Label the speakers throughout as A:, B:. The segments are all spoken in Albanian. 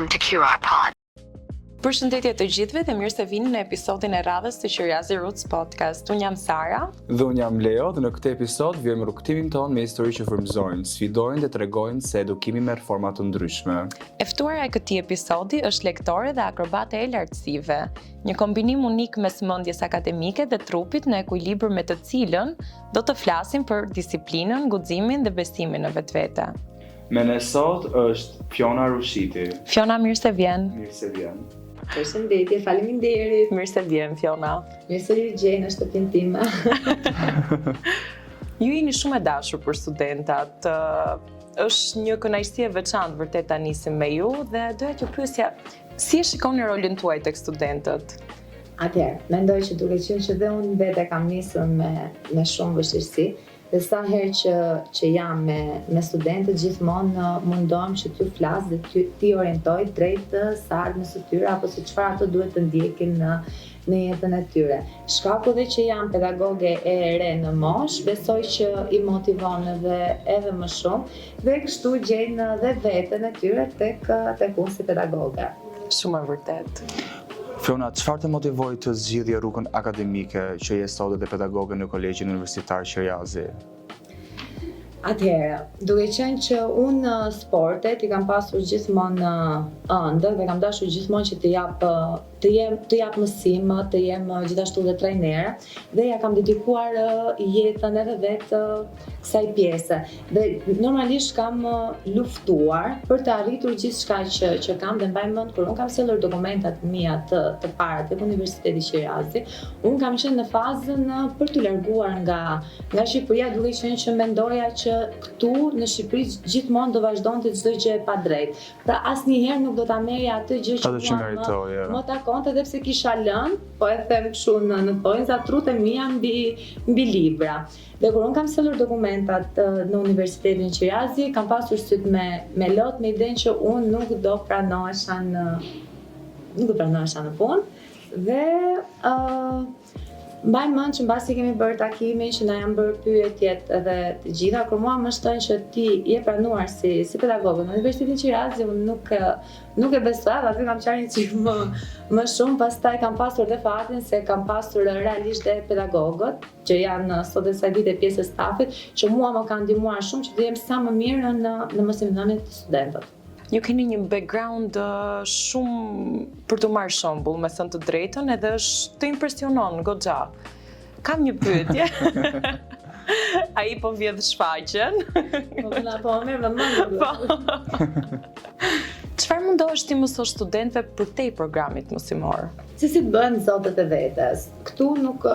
A: Welcome to QR Pod.
B: Përshëndetje të gjithëve dhe mirë se vini në episodin e radhës të Qiriazi Roots Podcast. Unë jam Sara.
C: Dhe unë jam Leo dhe në këtë episod vijojmë rrugëtimin tonë me histori që frymëzojnë, sfidojnë dhe tregojnë se edukimi merr forma të ndryshme.
B: E ftuara e këtij episodi është lektore dhe akrobate e lartësive, një kombinim unik mes mendjes akademike dhe trupit në ekuilibër me të cilën do të flasim për disiplinën, guximin dhe besimin në vetvete.
C: Me ne sot është Fiona Rushiti.
B: Fiona, mirë se vjen.
C: Mirë se vjen.
D: Përshëndetje, faleminderit.
B: Mirë se vjen Fiona.
D: Mirë se ju gjej në shtëpinë time.
B: Ju jeni shumë e dashur për studentat. Është një kënaqësi e veçantë vërtet ta nisim me ju dhe doja t'ju pyesja si e shikoni rolin tuaj tek studentët?
D: Atëherë, mendoj që duke qenë që dhe unë vetë e kam nisur me me shumë vështirësi, Dhe sa herë që që jam me me studentët gjithmonë mundohem që t'ju flas dhe t'ju t'i orientoj drejt së ardhmes së tyre apo se çfarë ato duhet të ndjekin në në jetën e tyre. Shkaku dhe që jam pedagoge e re në moshë, besoj që i motivon edhe edhe më shumë dhe kështu gjejnë dhe veten e tyre tek tek unë si
B: pedagoge. Shumë e vërtetë.
C: Fiona, çfarë të motivoi të zgjidhje rrugën akademike që je sot edhe pedagoge në Kolegjin Universitar Qiriazi?
D: Atëherë, duke qenë që unë sportet i kam pasur gjithmonë ëndërr dhe kam dashur gjithmonë që të jap të jem të jap mësim, të jem gjithashtu dhe trajnere dhe ia kam dedikuar jetën edhe vetë kësaj pjese. Dhe normalisht kam luftuar për të arritur gjithçka që që kam dhe mbaj mend kur unë kam sjellur dokumentat mia të të para tek Universiteti Qiriazi, unë kam qenë në fazën për t'u larguar nga nga Shqipëria duke qenë që mendoja që këtu në Shqipëri gjithmonë do vazhdonte çdo gjë e padrejtë. Pra asnjëherë nuk do ta merrja atë gjë që
C: mua më,
D: më takonte edhe pse kisha lënë, po e them kështu në në thonjza trutë e mia mbi mbi libra. Dhe kur unë kam sjellur dokumentat në Universitetin Qiriazi, kam pasur sytë me me lot me idenë që unë nuk do pranohesha në nuk do pranohesha në punë dhe ë uh, Mbaj mend që mbasi kemi bërë takimin që na janë bërë pyetjet edhe të gjitha, kur mua më është thënë që ti je pranuar si si pedagoge në Universitetin Qiriazi, unë nuk nuk e besoja, dhe aty kam qarë një çik më më shumë, pastaj kam pasur dhe fatin se kam pasur realisht dhe pedagogët që janë sot e kësaj dite pjesë e stafit, që mua më kanë ndihmuar shumë që të jem sa më mirë në në mësimdhënie te studentët.
B: Ju keni një background shumë për të marrë shembull, me thënë të drejtën, edhe është të impresionon goxha. Kam një pyetje. Ai po vjedh
D: shfaqen. Po na po merr vëmendje.
B: Po. Çfarë mundohesh t'i mësosh studentëve përtej programit
D: mësimor? Se si të bëhen zotët e vetes. Këtu nuk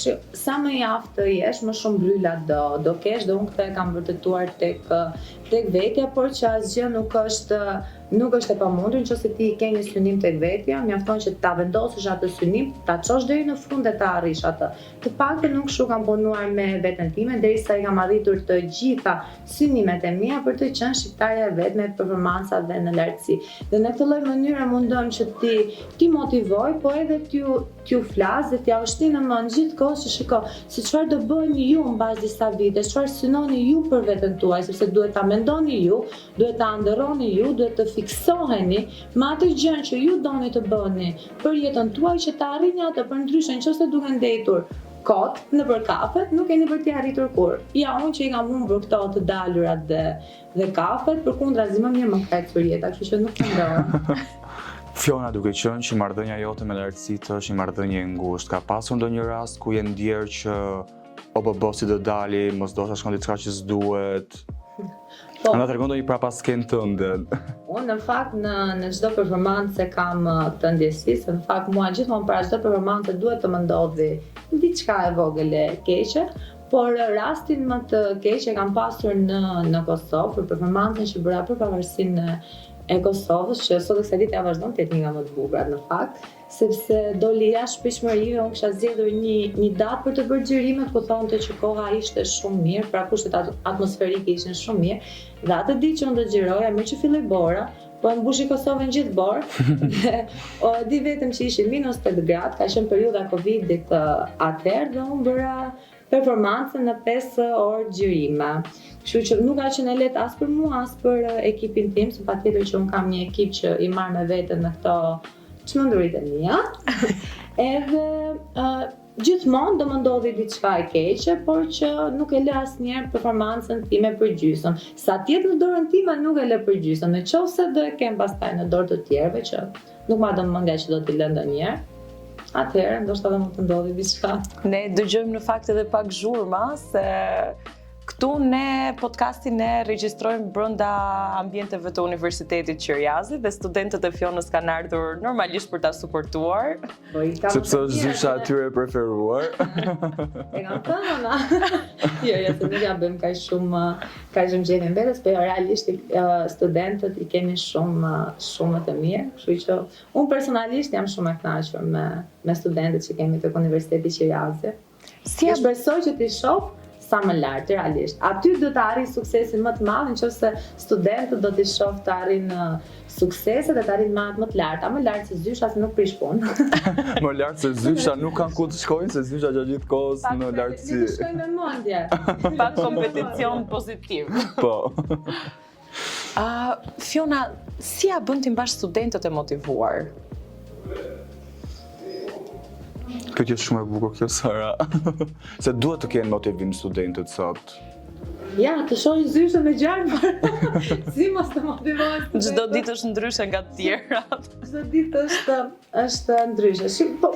D: që, sa më i aftë të jesh, më shumë bryla do do kesh dhe unë këtë e kam vërtetuar tek tek vetja, por që asgjë nuk është nuk është e pamundur nëse ti ke një synim tek vetja, mjafton që ta vendosësh atë synim, ta çosh deri në fund dhe ta arrish atë. Të paktën unë kështu kam punuar me veten time derisa i kam arritur të gjitha synimet e mia për të qenë shqiptarja e vetme e performancave në lartësi. Dhe në këtë lloj mënyre mundohem që t'i t'i motivoj, po edhe t'ju t'ju flas dhe t'jua shti në mend gjithë kohës që shiko se çfarë do bëheni ju mbas disa vitesh, çfarë synoni ju për veten tuaj, sepse duhet ta mendoni ju, duhet ta ëndërroni ju, duhet të fiksoheni me atë gjënë që ju doni të bëni për jetën tuaj që ta arrini atë, përndryshe nëse duke ndejtur kot nëpër kafet, nuk keni për t'i arritur kurrë. Ja, unë që i kam humbur këto të dalurat dhe dhe kafet, përkundrazi më mirë më ka ecur jeta, kështu që nuk pendohem.
C: Fiona, duke qenë që marrëdhënia jote me lartësitë është një marrëdhënie e ngushtë, ka pasur ndonjë rast ku je ndjerë që o po bo si do dali, mos ndoshta shkon diçka që s'duhet? Po. A na tregon ndonjë prapaskenë
D: tënde? Unë në fakt në në çdo performancë e kam uh, këtë ndjesi, se në fakt mua gjithmonë para çdo performance duhet të më ndodhi diçka e vogël e keqe, Por rastin më të keq e kam pasur në në Kosovë për performancën që bëra për pavarësinë e Kosovës, që sot e kësaj dite vazhdon të jetë një nga më të bukurat në fakt, sepse doli jashtë pritshmërive, unë kisha zgjedhur një një datë për të bërë xhirimet ku thonte që koha ishte shumë mirë, pra kushtet atmosferike ishin shumë mirë, dhe atë ditë që unë do xhiroja, meqë filloi bora, po e mbushi Kosovën gjithë borë. Dhe o, di vetëm që ishin minus 8 gradë, ka qenë periudha Covidit atëherë dhe unë bëra. performancën në 5 orë xhirime. Kështu që nuk ka qenë e lehtë as për mua, as për ekipin tim, se patjetër që unë kam një ekip që i marr me vete në këto çmenduritë e mia. Edhe uh, gjithmonë do më ndodhi diçka e keqe, por që nuk e lë asnjëherë performancën time për gjysmë. Sa të jetë në dorën time nuk e lë për gjysmë. Në qoftë se do e kem pastaj në dorë të tjerëve që nuk ma do mendja që do t'i lë ndonjëherë, atëherë ndoshta dhe mund të ndodhi diçka.
B: Ne dëgjojmë në fakt edhe pak zhurma se Këtu ne podcastin e regjistrojmë brenda ambienteve të Universitetit Qiriazi dhe studentët e Fionës kanë ardhur normalisht për ta suportuar.
D: Po, i kam
C: Sepse është zysha e tyre e preferuar.
D: E kam thënë, ona. jo, jo, se nuk ja bëjmë kaq shumë, kaq shumë qejfin vetes, po jo, realisht studentët i kemi shumë, shumë të mirë, kështu që unë personalisht jam shumë e kënaqur me, me studentët që kemi tek Universiteti Qiriazi.
B: Si
D: ja shpresoj që t'i shoh sa më lart realisht. Aty do të arrij suksesin më të madh nëse studentët do t'i shoh të arrijnë uh, suksese dhe të arrijnë më më të larta, më lart se zysha se nuk prish
C: punë. më lart se zysha nuk kanë ku të shkojnë se zysha gjatë gjithë kohës në lartësi.
D: Nuk shkojnë me mendje.
B: Pak kompeticion pozitiv.
C: Po.
B: Uh, Fiona, si ja bën t'i mbash studentët e motivuar?
C: Pyetje shumë e bukur kjo Sara. Se duhet të kenë motivim studentët
D: sot. Ja, të shohin zyshën me gjarpër. si mos të motivohen?
B: Çdo ditë është ndryshe nga të tjerat.
D: Çdo ditë është është ndryshe. Si, po,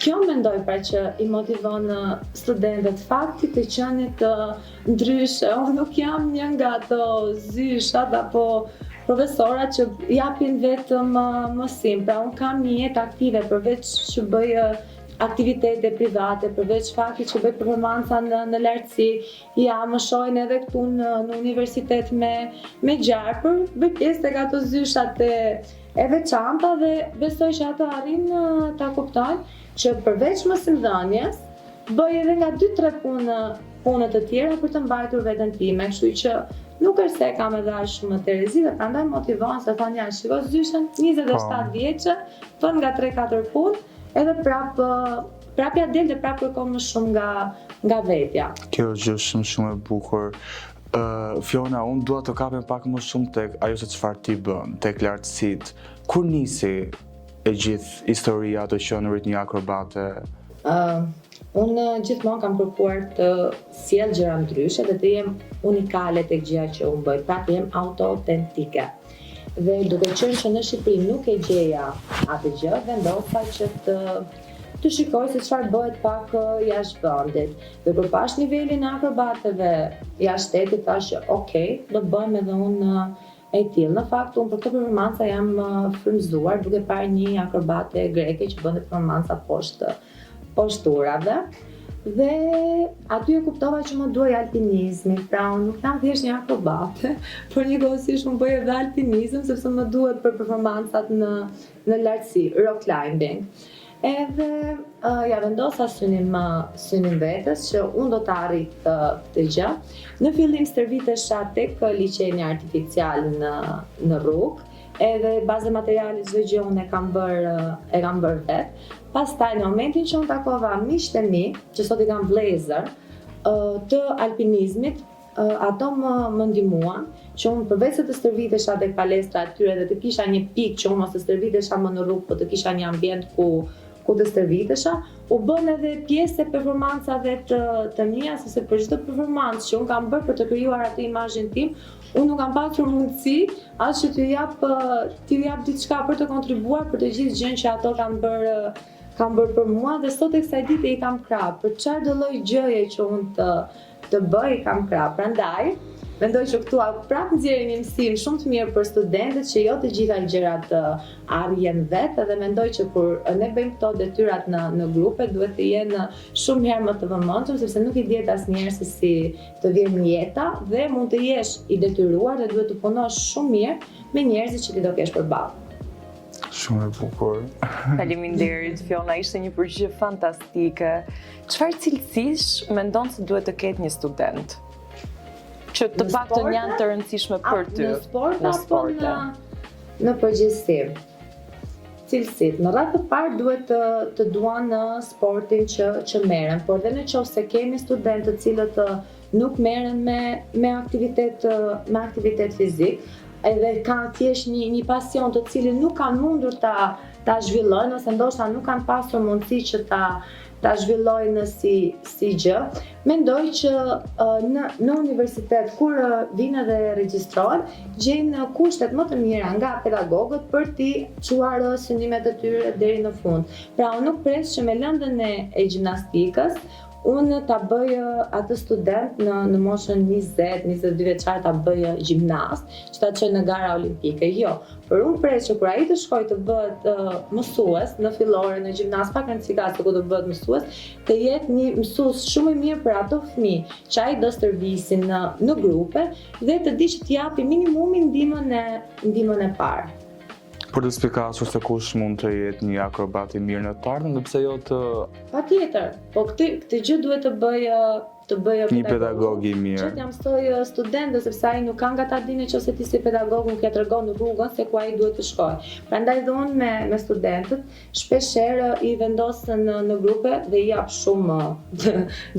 D: kjo mendoj pra që i motivon uh, studentët fakti të qenit uh, ndryshe. Unë nuk jam një nga ato zyshat apo profesorat që japin vetëm uh, mësim. Pra unë kam një jetë aktive përveç që bëj aktivitete private, përveç faktit që bëj performanca në, në lartësi, ja, më shohin edhe këtu në, në universitet me, me gjarpër, bëj pjesë tek ato zyshat e, e veçanta dhe besoj që ato arrijnë ta kuptojnë që përveç mësimdhënies, bëj edhe nga 2-3 punë punë të tjera për të mbajtur veten time, kështu që nuk është se e kam edhe aq shumë terezi dhe prandaj motivohen se thonë ja, shiko zyshën, 27 po. vjeçe, bën nga 3-4 punë, edhe prap prap ja del dhe prap kërkon më shumë nga nga vetja.
C: Kjo është gjë shumë shumë e bukur. Uh, Fiona, unë dua të kapem pak më shumë tek ajo se çfarë ti bën, tek lartësitë. Kur nisi e gjithë historia të qenurit një akrobate?
D: Uh, unë gjithmonë kam kërkuar të sjell gjëra ndryshe dhe të jem unikale tek gjëja që unë bëj, pra të jem auto-autentike. Dhe duke qenë që në Shqipëri nuk e gjeja atë gjë, vendosa që të të shikoj se çfarë bëhet pak jashtë vendit. Dhe kur pash nivelin e akrobateve jashtë shtetit, thash që ok, do bëhem edhe unë e tillë. Në fakt, unë për këtë performanca jam frymëzuar duke parë një akrobate greke që bënte performanca poshtë poshtë urave. Dhe aty e kuptova që më duhej alpinizmi, pra unë nuk jam thjesht një akrobate, por njëkohësisht unë bëj edhe alpinizëm sepse më duhet për performancat në në lartësi, rock climbing. Edhe uh, ja vendosa synim synim vetes që unë do ta arrij këtë, këtë gjë. Në fillim stërvitesha tek liqeni artificial në në rrugë, edhe bazë materialit çdo gjë unë e kam bërë e kam bërë vet. Pastaj në momentin që unë takova miqtë e mi, që sot i kam vëllezër, të alpinizmit, ato më më ndihmuan që unë përveç se të stërvitesha tek palestra e tyre dhe të kisha një pikë që unë mos të stërvitesha më në rrugë, po të kisha një ambient ku ku të stërvitesha, u bën edhe pjesë e performancave të të mia, sepse për çdo performancë që unë kam bërë për të krijuar atë imazhin tim, unë nuk kam pasur mundësi as që t'ju jap t'ju jap diçka për të kontribuar për të gjithë gjënë që ato kanë bërë kanë bërë për mua dhe sot e kësaj dite i kam krah për çfarëdo lloj gjëje që unë të të bëj i kam krah. Prandaj, mendoj që këtu prap nxjerrim një mësim shumë të mirë për studentët që jo të gjitha gjërat arrihen vetë dhe mendoj që kur ne bëjmë këto detyrat në në grupe duhet të jenë shumë herë më të vëmendshëm sepse nuk i dihet asnjëherë se si të vjen jeta dhe mund të jesh i detyruar dhe duhet të punosh shumë mirë me njerëzit që ti do kesh
C: përballë. Shumë e bukur.
B: Faleminderit Fiona, ishte një përgjigje fantastike. Çfarë cilësish mendon se duhet të ketë një student? Që të paktën janë të rëndësishme për
D: ty. Në sport apo në në përgjithësi? Cilësitë. Në radhë të parë duhet të të duan sportin që që merren, por dhe në qoftë se kemi studentë të cilët nuk merren me me aktivitet me aktivitet fizik, edhe kanë thjesht një një pasion të cilin nuk kanë mundur ta ta zhvillojnë ose ndoshta nuk kanë pasur mundësi që ta ta zhvillojnë si si gjë. Mendoj që në në universitet kur vijnë dhe regjistrohen, gjejnë kushtet më të mira nga pedagogët për t'i çuar synimet e tyre deri në fund. Pra unë nuk pres që me lëndën e, e gjimnastikës unë ta bëj atë student në në moshën 20, 22 vjeçar ta bëj gjimnast, që ta çoj në gara olimpike. Jo, por unë pres që kur ai të shkojë të bëhet mësues në fillore, në gjimnaz, pak rëndësi ka se ku do bëhet mësues, të jetë një mësues shumë i mirë për ato fëmijë që ai do stërvisin në në grupe dhe të di që t'i japi minimumin ndihmën e ndihmën e parë.
C: Për të spikasur se kush mund të jetë një akrobat i mirë në të ardhmen dhe pse jo të
D: Patjetër, po këtë këtë gjë duhet të bëjë të bëjë
C: një pedagog i mirë.
D: Që t'ia mësojë studentëve sepse ai nuk ka nga ta dinë nëse ti si pedagog nuk ia tregon rrugën se ku ai duhet të shkojë. Prandaj dhe unë me me studentët shpesh herë i vendos në në grupe dhe i jap shumë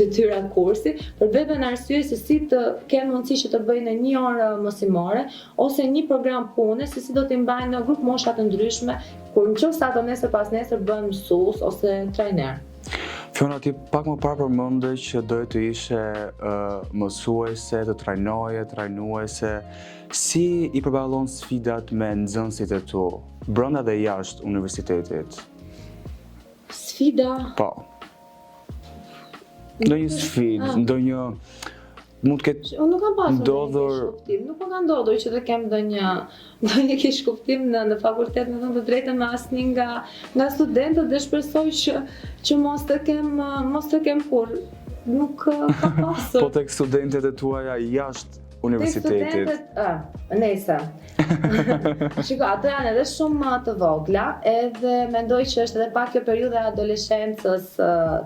D: detyra kursi, për vetëm arsye se si të kenë mundësi që të bëjnë një orë mësimore ose një program pune se si do t'i mbajnë në grup mosha të ndryshme, kur në qoftë se ato nesër pas nesër bëhen mësues ose trajner.
C: Fiona, ti pak më parë përmende që doje të ishe uh, mësuese, të trajnoje, trajnuese. Si i përballon sfidat me nxënësit e tu, brenda dhe jashtë universitetit?
D: Sfida?
C: Po. Ndonjë sfidë, ah. ndonjë mund të ketë
D: Unë nuk kam pasur ndodhur keqkuptim, nuk më ka ndodhur që të kem ndonjë ndonjë keqkuptim në në fakultet, me thënë të drejtën me asnjë nga nga studentët dhe shpresoj që që mos të kem mos të kem kurrë. Nuk ka pasur.
C: Po tek studentet e tuaja jashtë universitetit.
D: Tek studentet, ë, nejse. Shiko, ato janë edhe shumë të vogla, edhe mendoj që është edhe pak kjo periudha e adoleshencës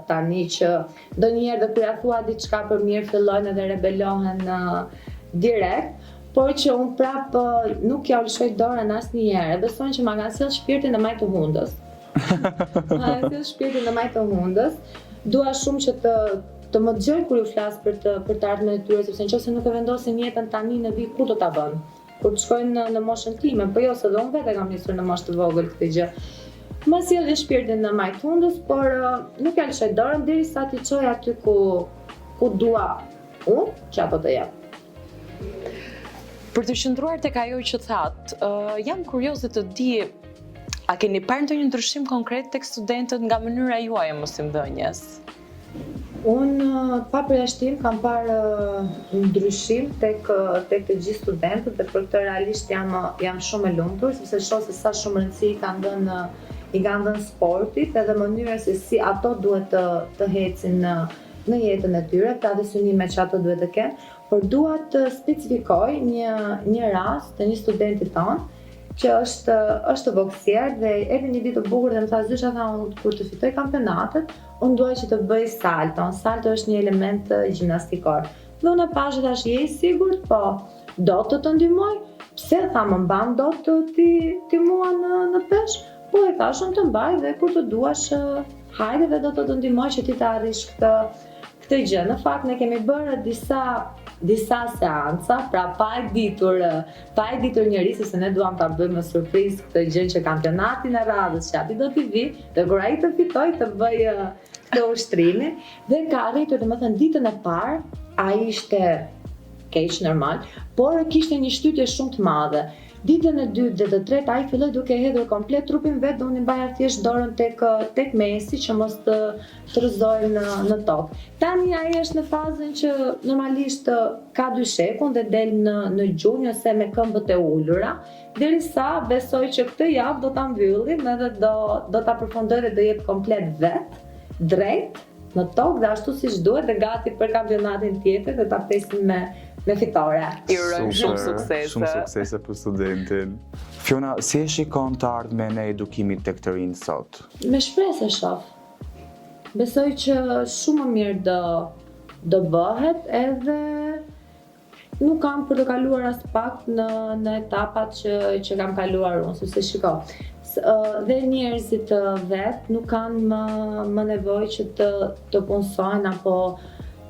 D: tani që Ndonjëherë dhe kur ja thua diçka për mirë fillojnë edhe rebelohen direkt, por që unë prapë nuk ja lëshoj dorën asnjëherë. E besoj që ma kanë sjellë shpirtin në majë të hundës. Ma kanë sjellë shpirtin në majë të hundës. Dua shumë që të të më dëgjojnë kur ju flas për të për të ardhmen e tyre, sepse nëse nuk e vendosin jetën tani në vijë, kur do ta bëjnë? Kur të shkojnë në, në moshën time, po jo se dhe unë vetë e kam nisur në moshë të vogël këtë gjë. Ma sjellin shpirtin në majë të hundës, por uh, nuk ja lëshoj dorën derisa t'i çoj aty ku ku dua unë që ato të jenë.
B: Për të qëndruar tek ajo që thatë, uh, jam kurioze të di a keni parë ndonjë ndryshim konkret tek studentët nga mënyra juaj e mësimdhënies?
D: Unë pa përjashtim kam parë ndryshim tek tek të gjithë studentët dhe për këtë realisht jam jam shumë e lumtur sepse shoh se sa shumë rëndësi i kanë dhënë i kanë dhënë sportit edhe mënyrës se si ato duhet të të ecin në në jetën e tyre, pra dhe synimet që ato duhet të kenë, por dua të specifikoj një një rast të një studenti tonë që është është boksier dhe erdhi një ditë të bukur dhe më tha zysha tha unë kur të fitoj kampionatet, unë dua që të bëj salton. Salto është një element gjimnastikor. Dhe unë e pashë thashë je i sigurt? Po. Do të të ndihmoj? Pse tha më mban dot ti ti mua në në peshë? Po i thashë unë të mbaj dhe kur të duash hajde dhe do të të ndihmoj që ti të arrish këtë këtë gjë. Në fakt ne kemi bërë disa disa seanca, pra pa e ditur, pa e ditur njeri sepse ne duam ta bëjmë me surprizë këtë gjë që kampionatin e radhës që atij do t'i vi dhe kur ai të fitojë të bëjë këtë ushtrimin dhe ka arritur domethënë ditën e parë ai ishte keq normal, por kishte një shtytje shumë të madhe. Ditën e dytë dhe të tretë ai filloi duke hedhur komplet trupin vetë dhe unë i mbaja thjesht dorën tek tek mesi që mos të të rrëzojë në në tokë. Tani ai është në fazën që normalisht ka dyshekun dhe del në në gjunjë ose me këmbët e ulura, derisa besoj që këtë javë do ta mbyllim edhe do do ta përfundoj dhe do jetë komplet vet, drejt në tokë dhe ashtu siç duhet dhe gati për kampionatin tjetër dhe ta presim me me fitore.
B: I urojmë shumë suksese.
C: Shumë suksese për studentin. Fiona, si e shikon të ardhmen e edukimit tek të rinjtë sot?
D: Me shpresë e shoh. Besoj që shumë më mirë do do bëhet edhe. nuk kanë për të kaluar as pak në në etapat që që kam kaluar unë, sepse shiko, dhe njerëzit vet nuk kanë më më nevojë që të të punësojnë apo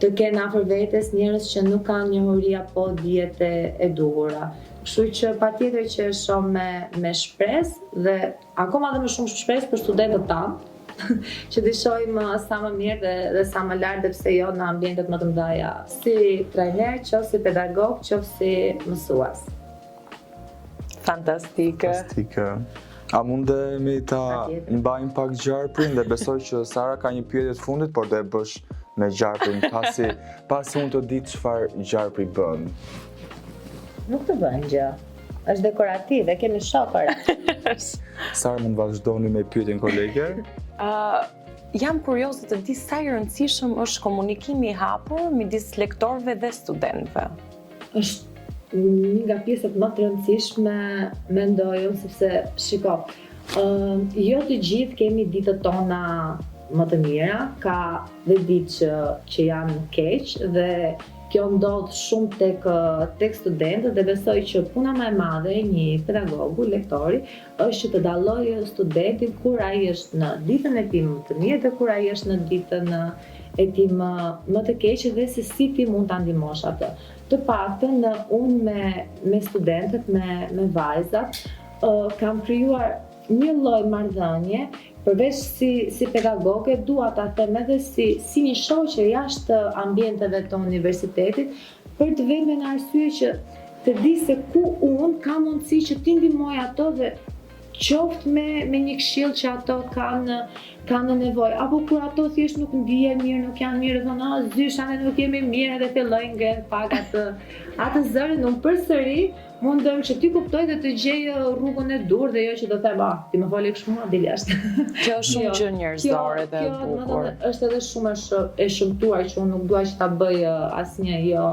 D: të kenë afër vetes njerëz që nuk kanë njohuri apo dijet e, e duhura. Kështu që patjetër që e shoh me me shpresë dhe akoma dhe më shumë shpresë për studentët tanë, që t'i shohim sa më mirë dhe, dhe sa më lart dhe pse jo në ambientet më të mëdha, si trajner, qoftë si pedagog, qoftë si mësues.
B: Fantastike.
C: Fantastike. A mundemi ta mbajmë pak gjarprin dhe besoj që Sara ka një pyetje të fundit, por do e bësh me gjarprin pasi pasi unë të di çfarë gjarpri bën.
D: Nuk të bën gjë. Është dekorativ, e kemi shopër.
C: Sara mund vazhdoni me pyetjen kolege?
B: Uh, jam kurioze të di sa i rëndësishëm është komunikimi i hapur midis lektorëve dhe studentëve.
D: Është një nga pjesët më të rëndësishme mendoj unë sepse shiko, uh, jo të gjithë kemi ditët tona më të mira, ka dhe ditë që që janë keq dhe kjo ndodh shumë tek tek studentët dhe besoj që puna më e madhe e një pedagogu, lektori, është që të dallojë studentin kur ai është në ditën e tij më të mirë dhe kur ai është në ditën e tij më më të keqe dhe se si ti mund ta ndihmosh atë. Të paktën unë me me studentët, me me vajzat, uh, kam krijuar një lloj marrëdhënie, përveç si si pedagoge, dua ta them edhe si si një shoqe jashtë ambienteve të universitetit, për të vetmen arsye që të di se ku unë kam mundësi që t'i ndihmoj ato dhe qoftë me me një këshillë që ato kanë kanë nevojë, apo kur ato thjesht nuk ndihen mirë, nuk janë mirë, thonë, "Ah, zysha, ne nuk jemi mirë" dhe fillojnë ngrenë pak atë atë zërin, unë përsëri mundohem që t'i kuptoj dhe të gjej rrugën e duhur dhe jo që të them, "Ah, ti më fole kështu mua, dil jashtë."
B: Kjo është shumë jo, gjë njerëzore dhe e bukur.
D: Kjo është edhe shumë e, e shëmtuar që unë nuk dua që ta bëj asnjë jo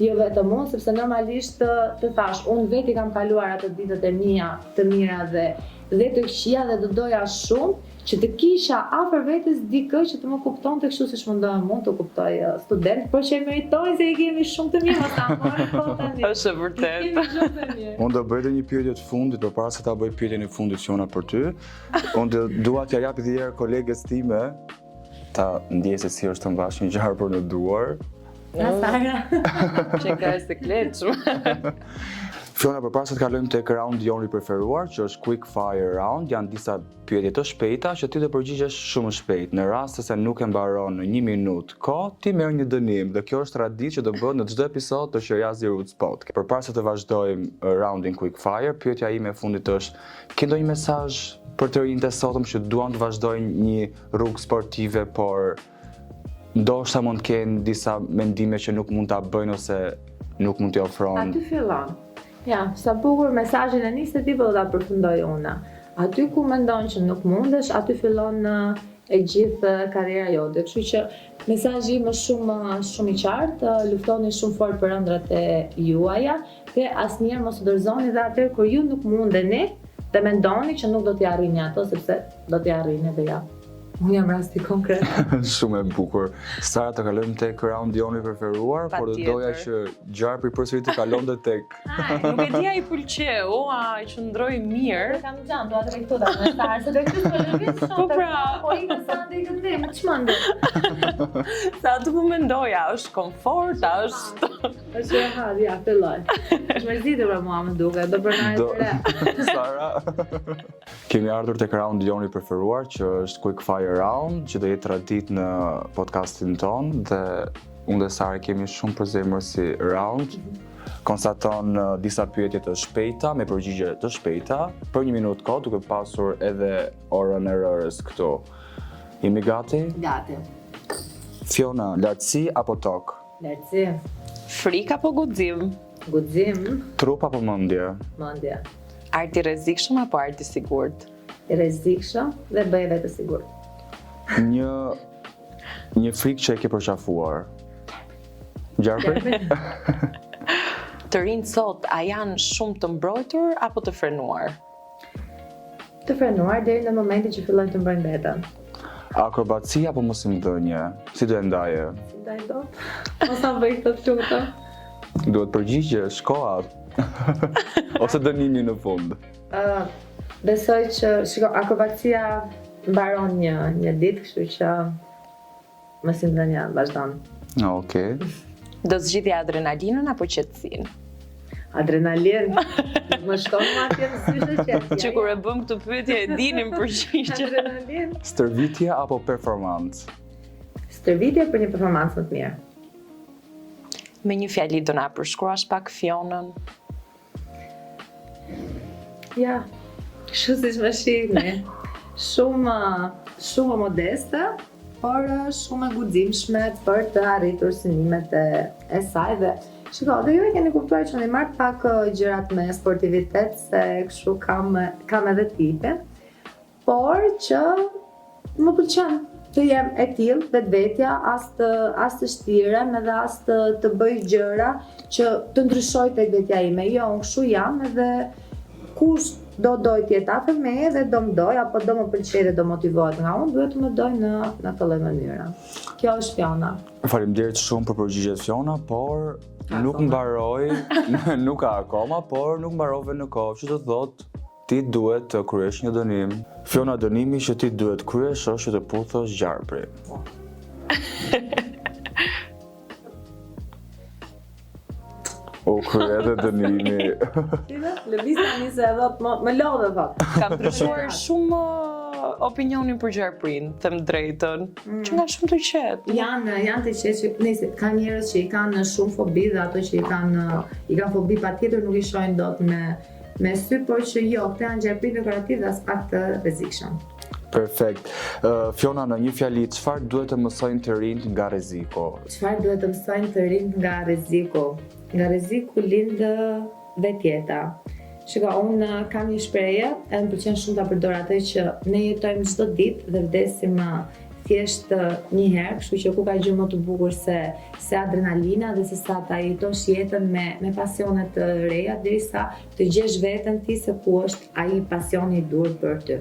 D: Jo vetëm unë, sepse normalisht të, të thash, unë vetë i kam kaluar ato ditët e mia të mira dhe dhe të këqija dhe do doja shumë që të kisha afër vetes dikë që të më kuptonte kështu siç mundohem unë të kuptoj student, por që e meritojnë se i kemi shumë të mirë, mos ta marrim po tani.
B: Është e vërtetë.
C: Unë do bëj edhe një pyetje të fundit përpara se ta bëj pyetjen e fundit Fiona për ty. Unë do dua t'ja jap edhe një herë koleges time ta ndjej se si është të mbash një gjarpër në duar.
D: Na Sara.
B: Që ka e sikletshme.
C: Fiona, përpara se të kalojmë tek roundi jonë i preferuar, që është quick fire round, janë disa pyetje të shpejta që ti do përgjigjesh shumë shpejt. Në rast se nuk e mbaron në një minutë kohë, ti merr një dënim dhe kjo është traditë që do bëhet në çdo episod të Qiriazi Roots Podcast. Përpara se të vazhdojmë roundin quick fire, pyetja ime e fundit është: ke ndonjë mesazh për të rinjtë e sotëm që duan të vazhdojnë një rrugë sportive, por ndoshta mund të kenë disa mendime që nuk mund ta bëjnë ose nuk mund t'i ofron.
D: Aty fillon. Ja, sa bukur mesazhin e nise ti, po do ta përfundoj unë. Aty ku mendon që nuk mundesh, aty fillon e gjithë karriera jote. Kështu që mesazhi im është shumë shumë i qartë, luftoni shumë fort për ëndrrat e juaja dhe asnjëherë mos u dorëzoni dhe atëherë kur ju nuk mundeni dhe mendoni që nuk do t'i arrini ato sepse do t'i arrini dhe ja. Unë jam rasti konkret.
C: Shumë e bukur. Sara, të kalojmë tek roundi jonë i preferuar, por do doja që gjarpri përsëri të kalonte tek.
B: Nuk e di a i pëlqeu, a i qëndroi mirë.
D: Kam xhan, dua të rri këtu ta me Sara, se do të po lëviz shumë.
B: Po pra,
D: po i ka sa ndaj këndej, më çmend.
B: Sa atë po mendoja, është komfort, a është
D: Është rehat, ja, filloj. Është mërzitur për mua, më duket, do pronare
C: Do-
D: të re.
C: Sara. Kemi ardhur tek roundi jonë i preferuar, që është Quick Fire Round, që do jetë traditë në podcastin ton dhe unë dhe Sara kemi shumë për zemër si round. Konstaton disa pyetje të shpejta me përgjigje të shpejta për një minutë kohë duke pasur edhe orën e rërës këtu. Jemi gati?
D: Gati.
C: Fiona, lartësi apo tokë?
D: Lartësi.
B: Frikë apo guxim?
D: Guxim.
C: Trup apo mendje?
D: Mendje.
B: Art i rrezikshëm apo art i sigurt?
D: I rrezikshëm dhe bëj vetë të sigurt.
C: Një një frikë që e ke përqafuar. Gjarpri?
B: Të rinjtë sot, a janë shumë të mbrojtur apo të frenuar?
D: Të frenuar deri në momentin që fillojnë të mbrojnë veten.
C: Akrobaci apo mësimdhënie? Si do e ndaje?
D: Si ndaj dot? Mos ta bëj këtë të lutem.
C: Duhet përgjigjesh, koha. Ose dënimi në fund.
D: Uh, besoj që, shiko, akrobacia mbaron një, një ditë, kështu që mësimdhënia vazhdon.
C: Okej.
B: Do zgjidhje adrenalinën apo qetësinë?
D: Adrenalin. Nuk më shkon më atje në sysh e qetë.
B: Që kur e bëm këtë pyetje e dinim përgjigjen.
D: Adrenalin.
C: Stërvitje apo performancë?
D: Stërvitje për një performancë më të mirë.
B: Me një fjali do na përshkruash pak Fionën.
D: Ja, kështu siç më shihni. Shumë, shumë modeste, por shumë e guximshme për të arritur synimet e, e saj dhe Shiko, dhe ju e keni kuptuar që unë i marr pak gjërat me sportivitet se kështu kam kam edhe tipin. Por që më pëlqen të jem e tillë vetvetja, as të as të shtirem edhe as të të bëj gjëra që të ndryshoj tek vetja ime. Jo, unë kështu jam edhe kush do doj të jetë afër meje dhe do më doj apo do më pëlqej dhe do motivohet nga unë, duhet të më doj në në këtë lloj mënyre. Kjo është Fiona.
C: Faleminderit shumë për përgjigjet Fiona, por nuk mbaroi, nuk ka akoma, por nuk mbarove në kohë, që do të thotë Ti duhet të kryesh një dënim. Fiona dënimi që ti duhet kryesh është që të puthësh gjarprin. U krye edhe dënimi.
D: Lëviz tani se edhe më, më lodhe thot.
B: Kam ndryshuar shumë uh, opinionin për gjarprin, them drejtën. Mm. Që nga shumë të
D: qetë. Janë, janë të qetë, që, nëse ka njerëz që i kanë shumë fobi dhe ato që i kanë i kanë fobi patjetër nuk i shohin dot me Me sy, por që jo, këta janë gjarprinj dekorativ dhe aspak të rrezikshëm.
C: Perfekt. Uh, Fiona, në një fjali, çfarë duhet të mësojnë të rinjtë nga rreziku?
D: Çfarë duhet të mësojnë të rinjtë nga rreziku? Nga rreziku lind vetë jeta. Shiko, unë kam një shprehje, edhe më pëlqen shumë ta përdor atë që ne jetojmë çdo ditë dhe vdesim thjesht një herë, kështu që ku ka gjë më të bukur se se adrenalina dhe se sa ta jetosh jetën me me pasione të reja derisa të gjesh veten ti se ku është ai pasioni i duhur për
C: ty.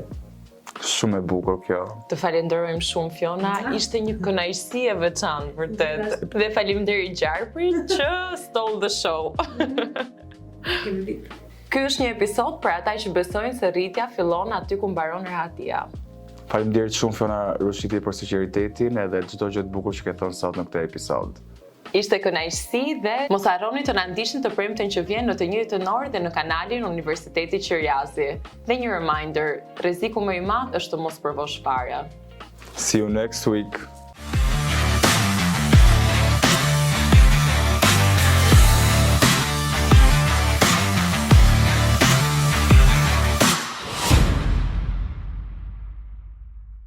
C: Shumë e bukur kjo.
B: Të falenderojmë shumë Fiona, ishte një kënaqësi e veçantë vërtet. Dhe faleminderit Gjarprit që stole the show. Ky është një episod për ata që besojnë se rritja fillon aty ku mbaron rehatia.
C: Faleminderit shumë Fiona Rushiti për sinqeritetin edhe çdo gjë të bukur që ke thënë sot në këtë episod.
B: Ishte kënaqësi dhe mos harroni të na ndiqni të premten që vjen në të njëjtën orë dhe në kanalin Universiteti Qiriazi. Dhe një reminder, rreziku më i madh është të mos provosh fare.
C: See you next week.